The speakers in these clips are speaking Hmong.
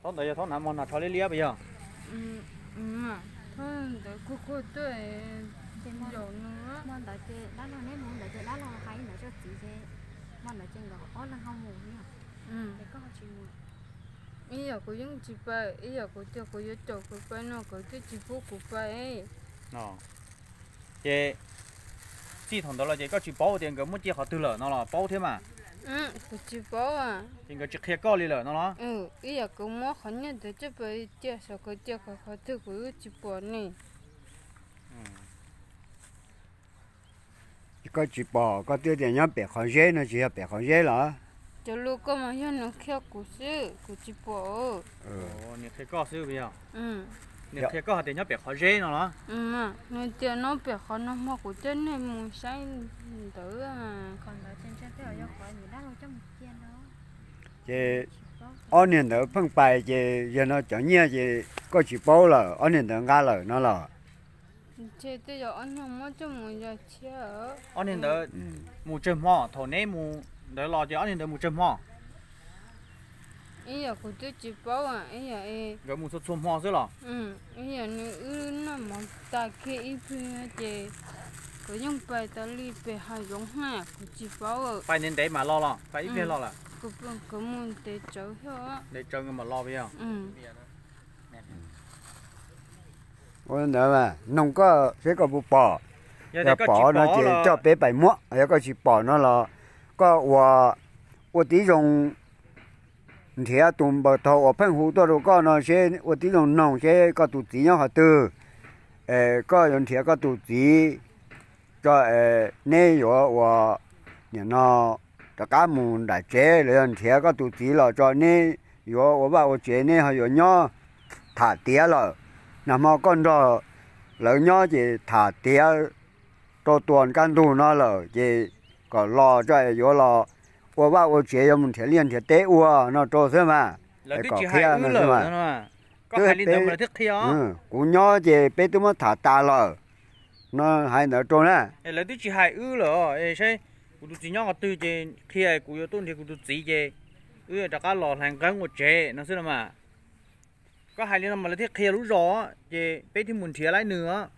Thaum ntawd yog thaum hnav mos hnav tsho liab liab puas yog? Thaum ntawd kuj kuj tuaj zaum nws. Hmo ntawd ces dab laug neb mus ntawd ces dab laug hais ntawd rau txiv ces hmo ntawd ces nkawd ob leeg ho mus no. Ces koj ho tsis mus. Ib yam kuv yeej tsis pais, ib yam kuv tias kuv yuav caum kuv pais no kuv twb tsis pub kuv pais. Ces txij thaum ntawd los ces koj tsis paub tias nkawd muab cia qhov twg lawm no los paub thiab mas? Kuv tsis paub. Ces nkawd tsis qhia koj li lawm no los? Ib yam kuv muab qhov nyiaj ntawd coj pais cia saum kuv cia kom qhov twg kuv tsis pom ne. Koj tsis pom, koj twb tias nyob pem qhov zeb no tsis yog pem qhov zeb los? Cov lus koj mas yog nws qhia kuv xwb, kuv tsis pom. Nws qhia koj xwb puas yog? Nws qhia koj hais tias nyob pem qhov zeb no los? Nws tias nyob pem qhov no hmo kuv coj nej mus saib ntawd. Ces ob niag ntawd pheej pais ces yog no cov nyiaj ces koj tsis paub lawm, ob niag ntawd nqa lawm no los? Ob niag ntawd mus tsawg hmo, thaum neb mus ntawd los ces ob niag ntawd mus tsawg hmo? Ib yam kuv twb tsis paub, ib yam nkawd mus txhua txhua hmo xwb los? Ib yam nws wb noj mov tas kiag ib pliag ces kuv yeej pais tas li pem hav zoov na, kuv tsis paub. Pais ntev ntev mam los los pais ib pliag los lawm? Kuv mus ntev tsawv thiab. Ntev tsawv nkawd mam los puas yog? Ua ntawd mas noog koj seb koj puas pom. Yog pom no ces coj peb pais muab, yog koj tsis pom no los koj ua, ua tib zoo nrhiav tus npawg thaum uas pheej hu tuaj rau koj no seb ua tib zoo noog seb koj tus txiv nyob qhov twg. Koj yuav nrhiav koj tus txiv tso, neb yuav ua, nim no rov qab mus nram tsev los yog nrhiav koj tus txiv los tso, neb yuav ua vaj ua tsev neb ho yuav nyob tham tiav lawm. Nag hmo koj nrog lawv nyob ces tham tiav rau tua kaj ntug no lawm ces kom los tso es yuav los ua vaj ua tsev yuav mus nrhiav liaj nrhiav teb ua no rau xwb mas. Lawv twb tsis hais wb lawm. Kuv nyob ces peb twb muab tham tas lawm no, hais ntawd rau na. Lawv twb tsis hais wb lawm, saib kuv tus txiv nyob qhov twg ces qhia kuv yuav tuaj nrhiav kuv tus txiv ces wb rov qab los hlais nqeeb ua tsev no xwb no mas. Koj hais li no mas lawv thiaj qhia lub zos ces peb thiaj mus nrhiav laib nws os.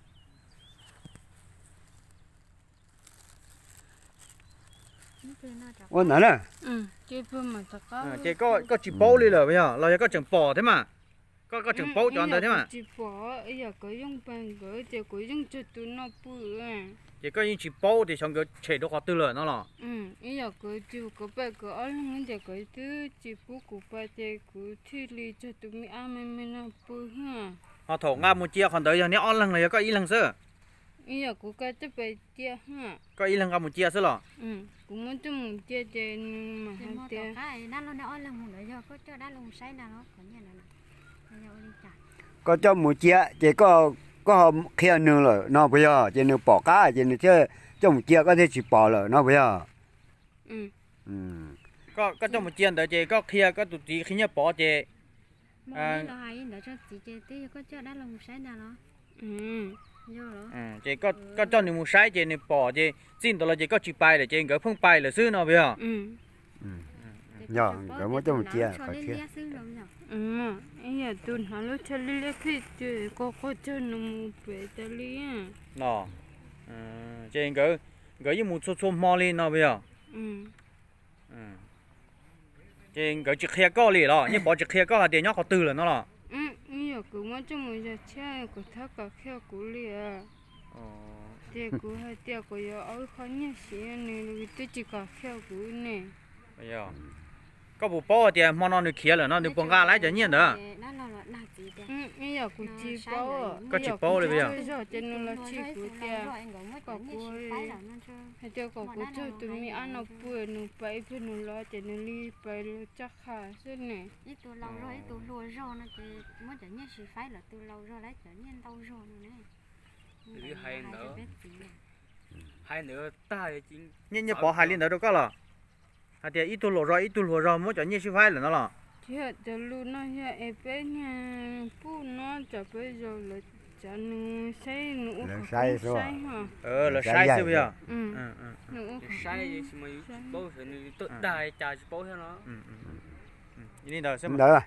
Ua ntawd na. Ces koj tsis paub li lawm puas yog los yog koj tseem pom thiab mas? Koj, koj tseem paub cov ntawd thiab mas? Tsis pom, ib yam kuv yeej pais nkawd ces kuv yeej tseg tus no pw. Ces koj yeej tsis paub tias xyov nkawd tshem rau qhov twg lawm no los? Ib yam kuv tsis, kuv pais kuv ob leeg ces kuv twb tsis pub kuv pais ces kuv thiaj li tseg tus me ab me me no pw thiab. Ho thaum nqa mus cia qhov ntawd yog neb ob leeg los yog koj ib leeg xwb? Ib yam kuv nqa coj pais cia thiab. Koj ib leeg nqa mus cia xwb los? Kuv muab coj mus cia ces nws mam hais tias, koj coj mus cia ces koj ho qhia nws lawm no puas yog? Ces nws pom qab ces nws thiaj coj mus cia, koj thiaj tsis pom lawm no puas yog? Koj coj mus cia ntawd ces koj qhia koj tus txiv qhia nyiaj pov ces ces koj coj nws mus saib ces nws pom ces txij ntawd los ces koj tsis pais lawm ces nkawd pheej pais lawm xwb no puas yog? Yog nkawd muab coj mus cia. Ib yam tus hnav lub tsho liab liab khib ces koj quaj cog nws mus pem tas li. Ces nkawd yeej mus txhua txhua hmo li no puas yog? Ces nkawd tsis qhia koj li los? Nyiaj pov tsis qhia koj hais tias nyob qhov twg lawm no los? Ib yam kuv muab coj mus yog thiab kuv thab kom qhia kuv li. Ces kuv hais tias kuv yuav ua qho nyiaj siv nws twb tsis kom qhia kuv ne. Koj puas paub hais tias hmo no nws khiav lawm no nws puas nqa laib cov nyiaj ntawd? Ib yam kuv tsis paub. Koj tsis paub li puas yog? Zog ces nws los tsis kuv tias kom kuv, hais tias kom kuv txog tus me ab no pw nws pais ib pliag nws los ces nws li pais los txog qhov xwb ne. Hais ntawd, nyiaj pov hais li ntawd rau koj los? Hais tias ib tug luam zog ib tug luam zog muab cov nyiaj sib faib lawm no los? Tsis yog, cov lus no yog es peb niag puj no tsam peb zaum lawv tsav nws saib nws ua qhov saib. Lawv saib xwb puas yog? Nws ua qhov saib. Li ntawd xwb ntawd.